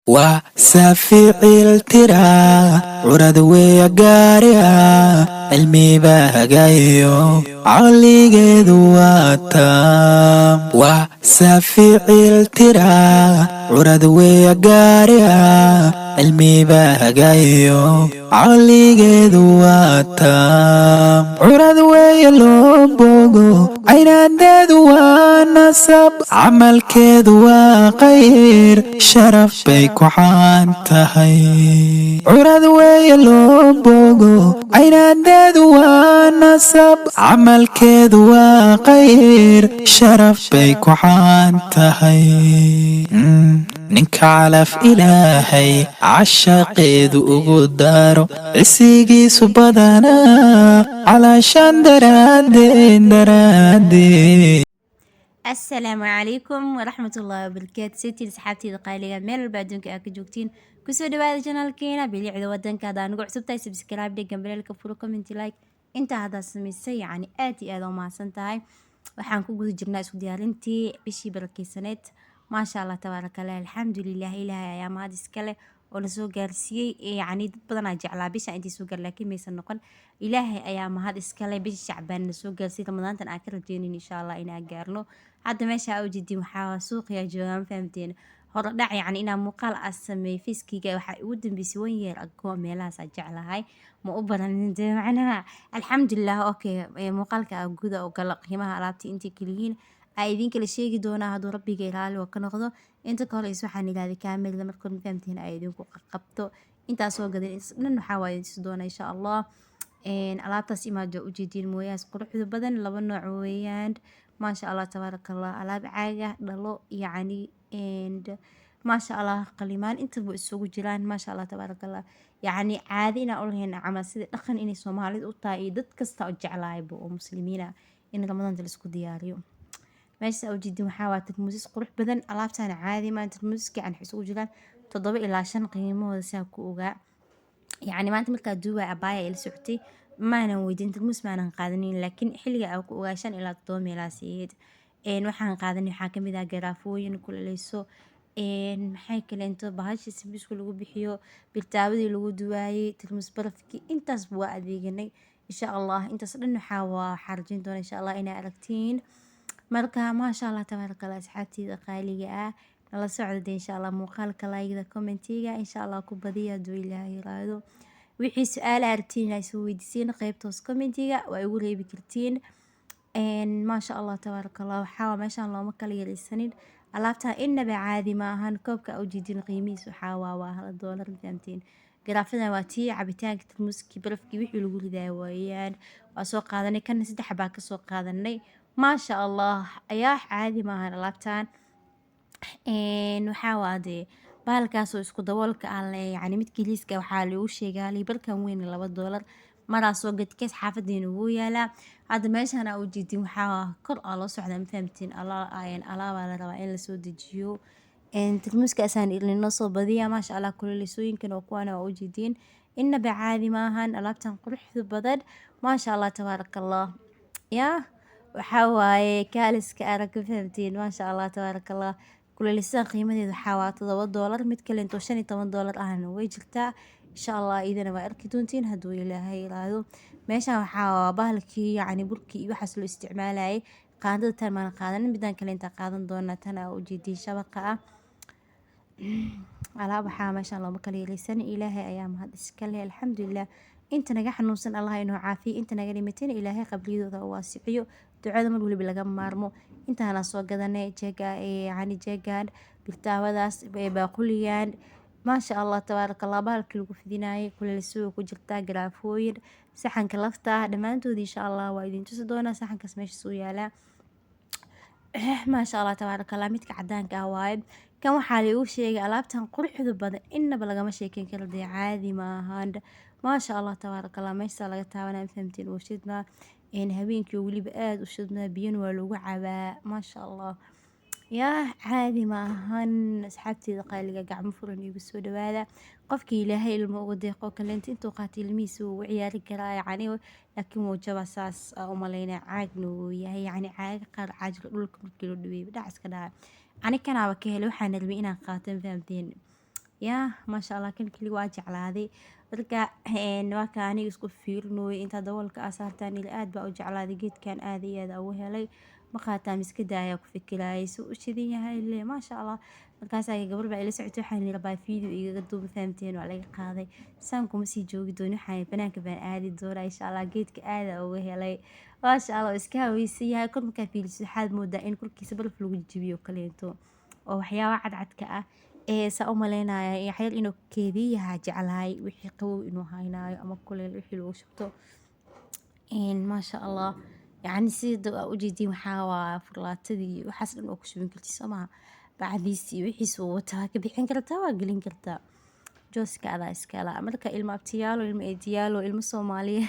Waa saaficil tira curad weya gaariya, cilmiba hagayo, caqligeedu waa taam. Waa saaficil tira curad weya gaariya, cilmiba hagayo, caqligeedu waa taam. Curad weya loo bogo, caynaandeedu waa nasab, camalkeedu waa khayr, sharaf bay ku caan tahay. Curad weeye loo bogo, caynaandeedu waa nasab, camalkeedu waa khayr, sharaf bay ku caan tahay. Ninka calaf Ilaahay cashaqeedu ugu daro, cisigiisu badanaa calaashaan daraadeen daraadeen. Asalaamu calaykum waraxmatullaahi wabarakaatu. Sitiin asxaabteyda qaaliga, meel walba adduunka aa ka joogtiin, kusoo dhawaada channelkeena Bilicda Wadanka. Haddaa nagu cusub tahay, subscribe dheh, gambaleelka furo, comment, like. Intaa haddaa samaysay, yacni aad iyo aad u mahadsan tahay. Waxaan ku guda jirnaa isku diyaarintii bishii barakeysaneed. Maasha Allah, tabaaraka Allah, alxamdulilah. Ilaahay ayaa mahad iskale oo nasoo gaarsiiyey. Yacni dad badanaa jeclaa bisha intay soo gaar, laakiin maysan noqon. Ilaahay ayaa mahad iskale bisha Shacbaan nasoo gaarsiiyey. Ramadaantan aan ka rajeynin, insha Allah, inaan gaarno. Hadda meesha aa ujeedin waxaa suuqiyaa joogaa, ma fahamteen? Hordhac, yacni inaan muuqaal aa sameeyo facekeyga waxaa ugu dambeysay one year ago meelahaas aa jeclahay, ma u baranin dee macnaha. Alxamdulilah. Okay, muuqaalka aa guda oo galo, qiimaha alaabta intay kaliyihiin aa idin kala sheegi doonaa hadduu Rabbiga ilaali oo ka noqdo. Inta ka horeysa waxaan idhahday kaamirada marka hore, ma fahamteen, aa idinku qabto intaa soo gadan dhan. Waxaa waaye idin tusi doonaa, insha Allah. Alaabtaas imaado ujeediin, mooyahaas quruxda badan, laba nooc weeyaan. Maasha Allah, tabaaraka Allah. Alaab caaga, dhalo, yacni and maasha Allah, qalimaan intaba isugu jiraan. Maasha Allah, tabaaraka Allah. Yacni caadi inaan u lahayn camal, sida dhaqan inay Soomaalida u tahay iyo dad kasta oo jeclaayba oo Muslimiina in Ramadaanta la isku diyaariyo. Meesha ujeedin waxaa waa tarmuusas qurux badan. Alaabtaana caadi maan, tarmuusaska yani waxay isugu jiraan 7 ilaa 5. Qiimahooda saa ku ogaa, yacni maanta markaa duubay abaaya ila socotay, maanan weydiin, tarmuus maanan qaadanin, laakiin xilliga aan ku ogaa 5 ilaa 7 meelahaas ahayd. Waxaan qaadanay waxaa kamid ah garaafooyin kululeyso, maxay kaleento, bahasha sambuuska lagu bixiyo, birtaawadii lagu duwaayey, tarmuus barafkii, intaasba waa adeeganay, insha Allah. Intaas dhan waxaa rajayn doona, insha Allah, inaa aragtiin. Marka maasha Allah, tabaaraka Allah. Asxaabteyda qaaliga ah, nala socda insha Allah. Muuqaalka like-da, commentiga, insha Allah, ku badiya hadduu Ilaahay yiraahdo. Wixii su-aal aragtiin inaa soo weydiisiin, qaybta hoos commentiga waa igu reebi kartiin. Maasha Allah, tabaaraka Allah. Waxaa meeshaan looma kala yaraysanin alaabtaa, inaba caadi ma ahan. Koobka ujeedin qiimihiis waxaa waa $1, fahamteen? Garaafadan waa tii cabitaanka, tarmuuskii, barafkii, wixii lagu ridaaya waayaan. Waa soo qaadanay kana, saddex baa kasoo qaadanay. Maasha Allah, ayaa caadi maahan alaabtan. Waxaa waa dee bahalkaasoo isku daboolka ah le, yacni midka liiska waxaa lagu sheegaa liibarkan weyn $2. Maraa soo gadkees, xaafadeena wuu yaalaa. Hadda meeshaan aa ujeedin waxaa kor aa loo socdaa, ma fahamtiin? Alaabaa la rabaa in lasoo dejiyo. Tarmuuskaasaan ilinoo soo badiya. Maasha Allah, kululeysooyinkan oo kuwaana waa ujeediin, inaba caadi maahan alaabtan quruxda badan. Maasha Allah, tabaaraka Allah. Yaa waxaa waaye kaaliska arag, ma fahamtiin? Maasha Allah, tabaaraka Allah. Kululeysadan qiimadeeda waxaa waa $7. Mid kale intoo $15 ahna way jirtaa, insha Allah, idana waa arki doontiin hadduu Ilaahay yiraahdo. Meeshan waxaa waa bahalkii, yacni burkii iyo waxaas loo isticmaalayay. Qaandada tan maan qaadanin, midaan kale intaan qaadan doonaa. Tan aa ujeediin shabaqa ah. Alaab waxaa meeshaan looma kala yareysan. Ilaahay ayaa mahad iska leh, alxamdulilah. Inta naga xanuunsan Allah inoo caafiyo, inta naga dhimatayna Ilaahay qabriyadooda u waasiciyo. Ducada mar waliba laga maarmo. Intaana soo gadanay jeega, yacni jeegan, birtaawadaas, baaquligan. Maasha Allah, tabaaraka Allah. Bahalkii lagu fidinaayay, kuleylisuga ku jirtaa, garaafooyin, saxanka lafta ah, dhammaantood insha Allah waa idin tusi doonaa. Saxankaas meeshaas uu yaalaa. Maasha Allah, tabaaraka Allah. Midka cadaanka ah waaye kan. Waxaa la igu sheegay alaabtan quruxda badan inaba lagama sheekeyn karo dee, caadi maahan. Maasha Allah, tabaaraka Allah. Meesha laga taabanaya, fahamteen? Oo shidnaa habeenkii weliba aada u shidnaa, biyana waa lagu cabaa. Maasha Allah, yaa caadi maahan. Asxaabteeda qaaliga, gacmo furan igu soo dhawaada. Qofkii Ilaahay ilmo ugu deeqo kaleenta, intuu qaatay ilmihiisa wuu ugu ciyaari karaa, yacni. Laakiin wuu jaba saas aa u malaynaya, caagna wuu yahay. Yacni caaga qaar caajila dhulka markii loo dhaweeyay dhac iska dhaca. Ani kanaaba ka helay, waxaan rabay inaan qaato, ma fahamteen? Yaa, maasha Allah, kan keli waa jeclaaday. Marka waa ka aniga isku fiirinooyo intaa daboolka aa saartaan. Ila aad baa u jeclaaday geedkan, aad iyo aad ugu helay. Ma qaataa miskada ayaa ku fikirayay suu u shidan yahay le, maasha Allah. Markaasaa gabar baa ila socotay, waxaan yiri, "Baa video igaga duub." Fahamteen? Waa laga qaaday. Saan kuma sii joogi doono, waxaan banaanka baan aadi doonaa insha Allah. Geedka aad uga helay, maasha Allah, iska haweysan yahay. Kor markaa fiiriso waxaad moodaa in korkiisa baraf lagu jibiyo kaleeto oo waxyaaba cadcadka ah ee saa u maleynaya waxyar inuu keediyaha jeclahay, wixii qabow inuu haynaayo ama kuleel wixii lagu shubto. Maasha Allah, yacni sida aa ujeediin waxaa waa furlaatadii, waxaas dhan oo ku shuban kartid soo maha. Bacdiisi iyo wixiisa uu wataa waa ka bixin kartaa, waa gelin kartaa, jooska adaa iskala. Marka ilmo abtiyaalo, ilmo eediyaalo, ilmo Soomaaliya,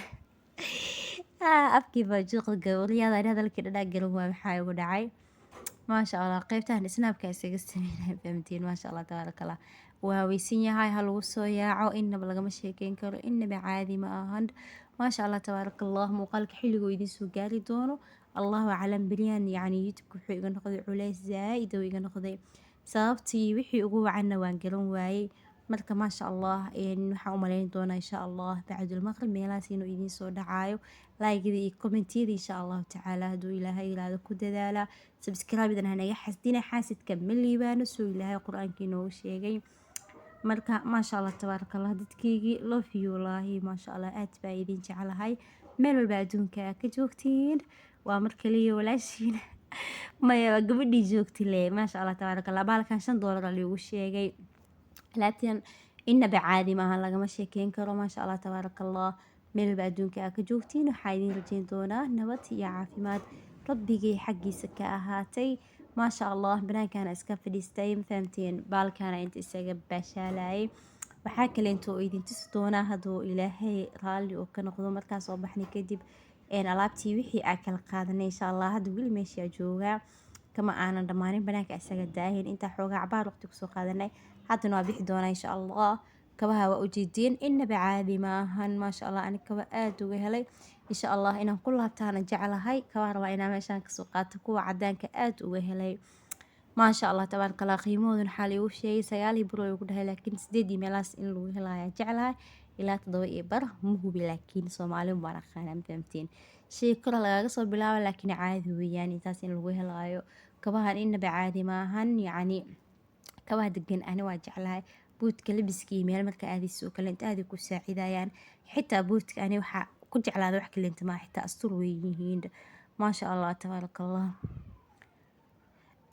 afkii baa juuqda gabaryaada, hadalkii dhadhaa garan waa maxaa igu dhacay. Maasha Allah, qeybtan snapka isaga sameynaya, fahamtiin? Maasha Allah, tabaaraka Allah, waa weysan yahay. Ha lagu soo yaaco, inaba lagama sheekeyn karo, inaba caadi ma ahan. Maasha Allah, tabaaraka Allah. Muuqaalka xilliguu idiin soo gaari doono Allahu aclam. Beryahan yacni YouTube-ka wuxuu iga noqday culays zaaid oo iga noqday, sababtii wixii ugu wacanna waan garan waayey. Marka maasha Allah, waxaan u maleyn doonaa insha Allah bacdul maqrib meelahaas inuu idiin soo dhacaayo. Like-da iyo comment-iyada insha Allahu tacaala hadduu Ilaahay yiraahdo ku dadaala. Subscribe-dan hanaga xasdina, xaasidka ma liibaano, soo Ilaahay Qur-aankii inoogu sheegay. Marka maasha Allah, tabaaraka Allah, dadkeygii, love you wallaahi. Maasha Allah, aad baa idin jeclahay meel walba adduunka aa ka joogtiin. Waa mar kaliya walaashiina, maya, waa gabadhii joogti le. Maasha Allah, tabaaraka Allah. Baalkan $5 aa liigu sheegay. Alaabtan inaba caadi maaha, lagama sheekeyn karo. Maasha Allah, tabaaraka Allah. Meel walba adduunka aa ka joogtiin waxaa idin rajeyn doonaa nabad iyo caafimaad Rabbigay xaggiisa ka ahaatay. Maasha Allah, banaankana iska fadhiistay, ma fahamteen? Baalkana inta isaga baashaalayay. Waxaa kaleento oo idin tusi doonaa hadduu Ilaahay raalli oo ka noqdo markaa soo baxnay kadib alaabtii wixii aa kala qaadanay insha Allah. Hadda weli meeshaa joogaa, kama aanan dhammaanin, banaanka isaga daahin. Intaa xoogaa cabaar waqti kusoo qaadanay, haddana waa bixi doonaa insha Allah. Kabaha waa ujeedeen, inaba caadi maahan. Maasha Allah, ani kaba aad uga helay, insha Allah inaan ku laabtaana jeclahay. Kabaha rabaa inaan meeshaan kasoo qaato, kuwa cadaanka aad uga helay. Maasha Allah, tabaaraka Allah. Qiimahoodana waxaa liigu sheegay 9.5 oo igu dhahay, laakiin 8 iyo meelahaas in lagu helaya jeclahay, ilaa 7.5 ma hubi, laakiin Soomaali baan aqaanaa, ma fahamteen? Shay kor lagaga soo bilaabo, laakiin caadi weeyaan intaas in lagu helaayo. Kabahan inaba caadi maahan, yacni kabaha degan ani waa jeclahay. Buudka labiska iyo meel marka aadayso oo kale inta aad ku saacidayaan. Xitaa buudka ani waxaa ku jeclaada wax kaleenta maaha, xitaa astur way yihiin. Maasha Allah, tabaaraka Allah.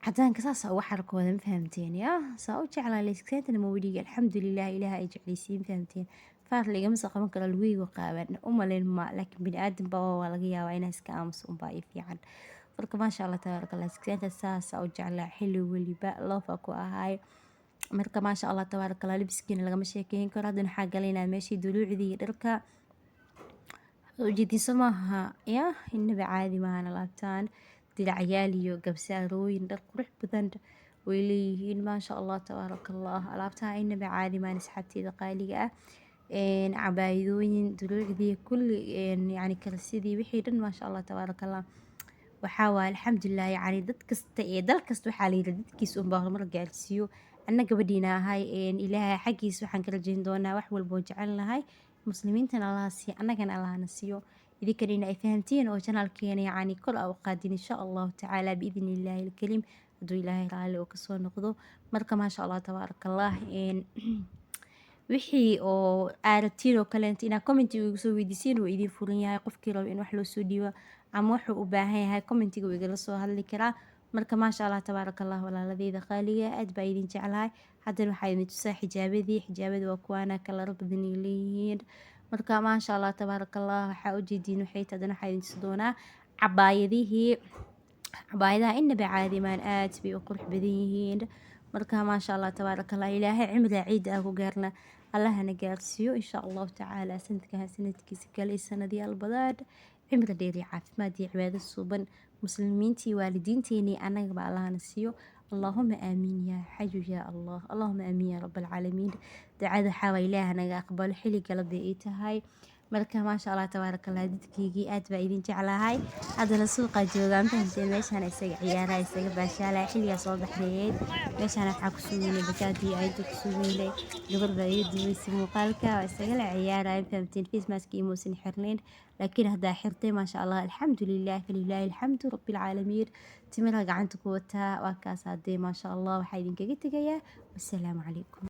Cadaanka saas uga xarakooda, ma fahamteen? Yaa saa u jeclaa layskentana ma weliga. Alxamdulilah, Ilaaha ay jeclaysiin, ma fahamteen? Faar ligama soo qaban karo, lugahayga qaawan u malayn ma, laakiin bini aadan baa waa laga yaabaa inaa iska aamuso unbaa ii fiican. Marka maasha Allah, tabaaraka Allah, iskaanta saasa u jeclaa, xilli weliba loofa ku ahaay. Marka maasha Allah, tabaaraka Allah, labiskiina lagama sheekeyn karo. Haddana waxaa galaynaa meeshii duluucdii iyo dharka ujeediso maaha. Yaa, inaba caadi maahan alaabtaan, diracyaal iyo gabsaarooyin, dhar qurux badan way leeyihiin. Maasha Allah, tabaaraka Allah, alaabtaha inaba caadi maahan, asxaabteyda qaaliga ah. Cabaayadooyin, duruucdii kulli, yacni kalsidii, wixii dhan. Maasha Allah, tabaaraka Allah. Waxaa waaye alxamdulilah, yacni dad kasta ee dal kasta waxaa la yidhi dadkiisa unbaa horumar gaarsiiyo. Anna gabadhiina ahay, Ilaahay xaggiisa waxaan ka rajayn doonaa wax walba oo jecel lahay. Muslimiintana Allaha siiyo, annagana Allahna siiyo, idinkana in ay fahamtiin oo channel-keena yacni kor aa u qaadin insha Allahu tacaala, biidni Illaahi alkariim, hadduu Ilaahay raalli oo kasoo noqdo. Marka maasha Allah, tabaaraka Allah. Wixii oo aad rabtiin oo kaleento inaad comment-iga igu soo weydiisiin wuu idiin furan yahay. Qofkii rabo in wax loo soo dhiibo ama wuxuu u baahan yahay, comment-iga wuu igala soo hadli karaa. Marka maasha Allah, tabaaraka Allah, walaaladeyda qaaliga, aad baa idin jeclahay. Haddana waxaa idin tusaa xijaabadii. Xijaabada waa kuwaana, kalaro badan ay leeyihiin. Marka maasha Allah, tabaaraka Allah, waxaa ujeediin waxay tahay. Haddana waxaa idin tusi doonaa cabaayadihii. Cabaayadaha inaba caadi maan, aad bay u qurux badan yihiin. Marka maasha Allah, tabaaraka Allah, Ilaahay cimriga ciidda ah ku gaarna Allahana gaarsiiyo insha Allahu tacaala, sanadkan sanadkiisa kale iyo sanadyaal badan, cimri dheer iyo caafimaad iyo cibaado suuban. Muslimiintii, waalidiinteenii, annagaba Allahana siiyo. Allahuma aamiin yaa xayu yaa Allah, Allahuma aamiin yaa rab alcaalamiin. Ducada waxaa waa Ilaah naga aqbalo. Xilli galab bay ii tahay. Marka maasha Allah tabaaraka Allah, dadkeygii aad baa idin jeclahay. Haddana suuqa joogaa, ma fahamteen? Meeshaan isaga ciyaaraya, isaga baashaalaya, xilligaa soo baxnayeed. Meeshaan waxaa ku sugeynay bajaajii, ayda ku sugeynay, gabar baa iga duubaysay muuqaalka, waa isagala ciyaaraya, ma fahamteen? Face mask imuusan xirnayn, laakiin haddaa xirtay, maasha Allah, alxamdulilah, falilaahi alxamdu rabbilcaalamiin. Timiraha gacanta ku wataa waa kaas. Haddee maasha Allah, waxaa idinkaga tegayaa wasalaamu calaykum.